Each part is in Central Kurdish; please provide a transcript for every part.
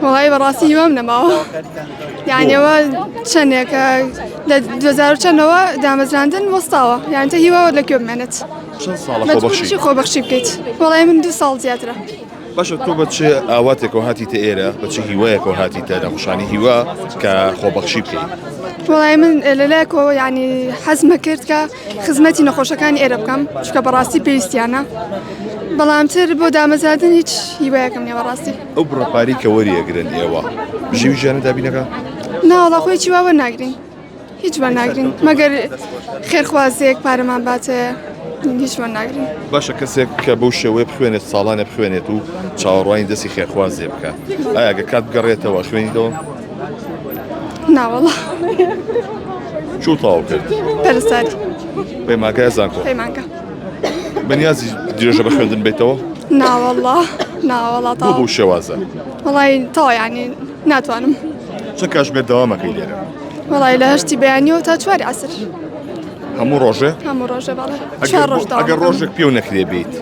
وەڵی بەڕاستی هیوام نەماوە یانەوە چەندێکە لە 2000 چەندەوە دامەزراندن وەستاوە یان تە هیواوە لە کوێ بمێنێت چەند ساڵە خۆبەخشی خۆبەخشی بکەیت وەڵی من دو ساڵ زیاترە باشە تۆ بە چ ئاواتێکەوە هاتیتە ئێرە بە چ هیوایەکەوە هاتیتە نەخۆشانی هیوا کە خۆبەخشی بکەیت؟ وەڵی من لەلایەکەوە یعنی حەزمە کرد کە خزمەتی نەخۆشەکانی ئێرە بکەم چونکە بەڕاستی پێویستیانە بەڵام تر بۆ دامەزراندن هیچ هیوایەکم نییە بەڕاستی. ئەو بڕە پارەی کە وەری ئەگرن ئێوە بژێوی ژیانە دابین ئەکا؟ نا وەڵا خۆ هیچی وا وەرناگرین هیچ وەرناگرین مەگەر خێرخوازێک پارەمان باتێ هیچ وەرناگرین. باشە کەسێک کە بەو شێوەیە بخوێنێت ساڵانێ بخوێنێت و چاوەڕوانی دەستی خێرخوازێ بکات ئایا گەر کات بگەڕێتەوە خوێنیتەوە؟ نا وەڵا. چوو تەواو کرد؟ پەرستاری. پەیمانگا یا زانکۆ؟ پەیمانگا. بەنیازی درێژە بە خوێندن بیتەوە؟ نا وەڵا نا وەڵا بۆ بەو شێوازە؟ وەڵای تەواو یانی ناتوانم. چەند کاتژمێر دەوامەکەی لێرە؟ وەڵای لە هەشتی بەیانیەوە تا چواری عەسر. هەموو ڕۆژێ؟ هەموو ڕۆژێ بەڵێ. چوار ڕۆژ دەوام. ئەگەر ڕۆژێک پێو نەکرێ بیت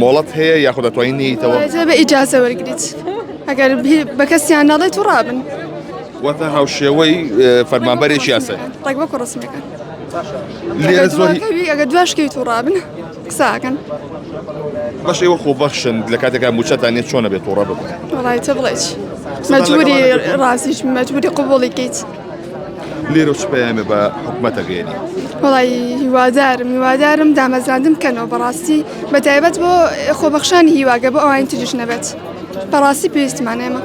مۆڵەت هەیە یاخود دەتوانین نەیتەوە؟ بە ئیجازە وەرگریت. ئەگەر بە کەسیان نەڵێت و ڕابن. واتە هاوشێوەی فەرمانبەرێکی یاسایی. ڕێک وەکو ڕسمیەکان. لێرە زۆر ئەگەر دواش کەویت و ڕابن قسە ئەکەن. باش ئێوە خۆبەخشن لە کاتێکا مووچەتان نیە چۆن ئەبێت تووڕە ببن؟ وەڵای تۆ بڵێ چی مەجبوری ڕازیش مەجبوری قبوڵی کەیت. لێرە چ پەیامێ بە حکومەت ئەگەیەنی؟ وەڵای هیوادارم هیوادارم دامەزراندن بکەنەوە بەڕاستی بە تایبەت بۆ خۆبەخشانی هیواگە بۆ ئەوانی تریش نەبێت بەڕاستی پێویستمان ئێمە.